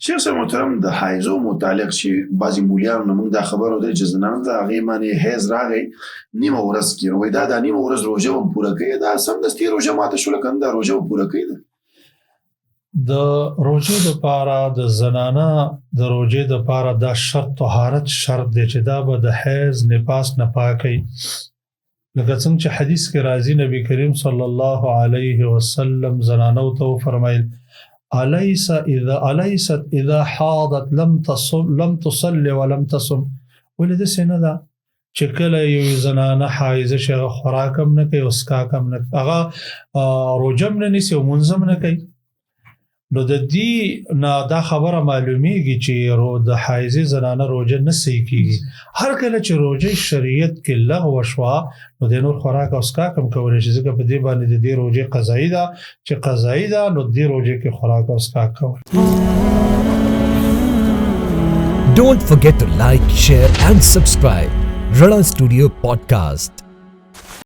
شیخ صاحب محترم، د حایزو متعلق چې بعضی مولیانو نه موږ دا خبرو دی چې زنانه د هغې باندې حیض راغی نیمه ورځ کې، نو دا د نیمه ورځ روژه هم پوره کوي؟ دا سمدستي روژه ماته شوله که نه، دا روژه هم پوره کوي؟ ده د روژې د پاره، د زنانه د روژې د پاره دا شرط، طهارت شرط دی چې دا به د حیض نفاس نه پاکي. لکه څنګه چې حدیث کې راځي، نبی کریم صلی الله علیه وسلم زنانو ته فرمایل: اليس اذا اليست اذا حاضت لم تصم لم تصلي ولم تصم؟ ولې د سینه ده چې کله یو زنانه حایزه شي، هغه خوراک هم نه کوي او څښاک هم نه، هغه روژه هم نه نیسي او لمونځ هم نه کوي. نو د دې نه دا خبره معلومیږي چې د حایزې زنانه روژه نه صحیح کیږي. هر کله چې روژه شریعت کې لغوه شوه، نو د نور خوراک او څښاک هم کولی شي، ځکه په دې باندې د دې روژې قضایي ده. چې قضایي ده، نو دې روژې کې خوراک او څښاک کول. Don't forget to like, share, and subscribe. Rana Studio Podcast.